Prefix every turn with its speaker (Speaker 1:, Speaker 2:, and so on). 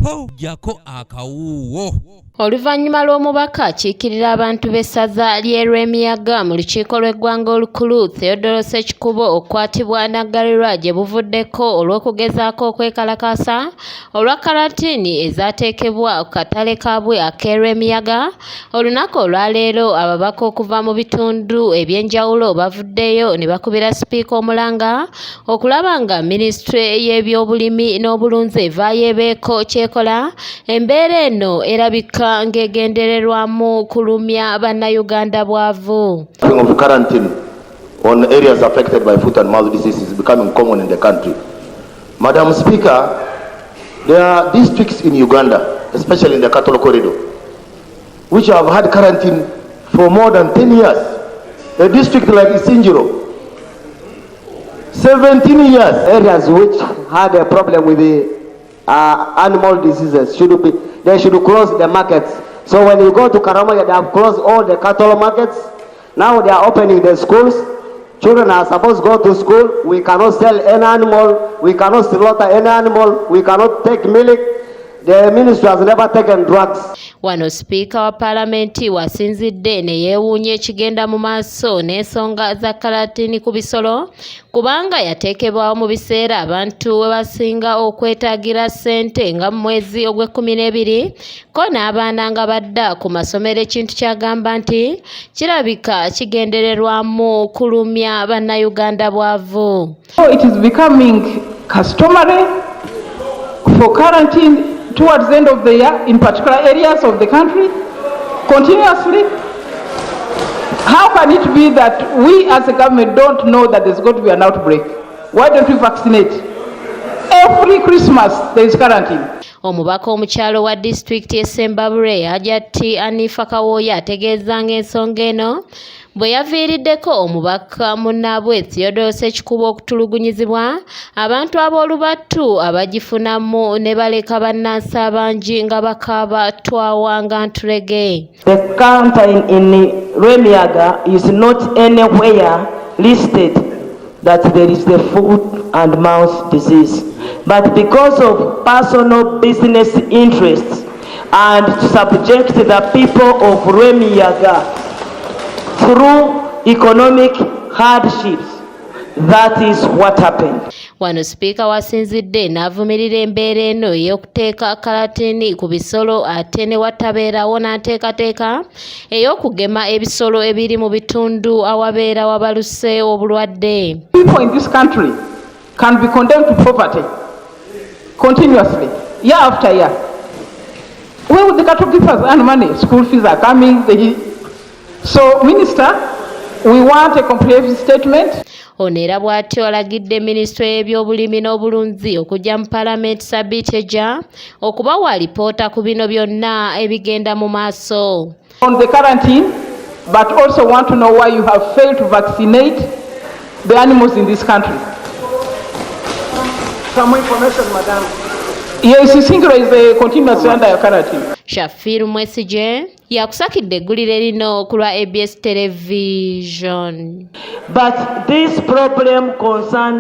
Speaker 1: Ho, ggyako akawuuwo.
Speaker 2: Oluvannyuma lw'omubaka akiikirira abantu b'essaza ly'e Lwemiyaga mu lukiiko lw'eggwanga olukulu, Theodore Ssekikubo, okukwatibwa n'aggalirwa gye buvuddeko olw'okugezaako okwekalakaasa olwa kalantiini ezaateekebwa ku katale kaabwe ak'e Lwemiyaga, olunaku olwaleero ababaka okuva mu bitundu eby'enjawulo bavuddeyo ne bakubira sipiika omulanga okulaba nga minisitule y'ebyobulimi n'obulunzi evaayo ebeeko ky'ekola. Embeera eno erabika ng'egendererwamu kulumya bannayuganda bwavu.
Speaker 3: Of quarantine on areas affected by foot and mouth disease is becoming common in the country. Madam Speaker, there are districts in Uganda, especially in the cattle corridor, which have had quarantine for more than 10 years. A district like Isingiro, 17 years.
Speaker 4: Areas which had a problem with the animal diseases should be, they should close the markets. So when you go to Karamoja, they have closed all the cattle markets. Now they are opening the schools. Children are supposed to go to school. We cannot sell any animal. We cannot slaughter any animal. We cannot take milk. The ministry has never taken drugs.
Speaker 2: Wano sipiika wa paalamenti wasinzidde ne yeewuunya ekigenda mu maaso n'ensonga za kalantiini ku bisolo, kubanga yateekebwawo mu biseera abantu we basinga okwetaagira ssente, nga mu mwezi ogw'ekkumi n'ebiri, ko n'abaana nga badda ku masomero, ekintu ky'agamba nti kirabika kigendererwamu kulumya bannayuganda bwavu.
Speaker 5: It is becoming customary for quarantine towards the end of the year in particular areas of the country continuously. How can it be that we as a government don't know that there's going to be an outbreak? Why don't we vaccinate? Every Christmas there is quarantine.
Speaker 2: Omubaka omukyala wa disitulikiti y'e Ssembabule, Hajati Anifa Kawooya, ategeeza ng'ensonga eno bwe yaviiriddeko omubaka munnaabwe Theodore Ssekikubo okutulugunyizibwa abantu ab'olubatu abagifunamu ne baleka bannansi abangi nga bakaaba twawanga ntulege.
Speaker 6: The quarantine in Lwemiyaga is not anywhere listed that there is the foot and mouth disease. But because of personal business interests and to subject the people of Lwemiyaga through economic hardships, that is what happened.
Speaker 2: Wano sipiika wasinzidde n'avumirira embeera eno ey'okuteeka kalantiini ku bisolo ate ne watabeerawo n'anteekateeka ey'okugema ebisolo ebiri mu bitundu awabeera wabaluse obulwadde.
Speaker 5: People in this country can be condemned to poverty continuously, year after year. Where would the cattle keepers earn money? School fees are coming. So, Minister, we want a comprehensive statement.
Speaker 2: Ono era bw'atyo alagidde minisitule y'ebyobulimi n'obulunzi okujja mu paalamenti sabbiiti ejja okubawa alipoota ku bino byonna ebigenda mu maaso.
Speaker 5: On the quarantine, but also want to know why you have failed to vaccinate the animals in this country.
Speaker 4: Some information, madam.
Speaker 5: Yes, Isingiro is a continuous under quarantine.
Speaker 2: Shafiru Mwesige yakusakidde eggulire lino ku lwa ABS Television.
Speaker 6: But this problem concerns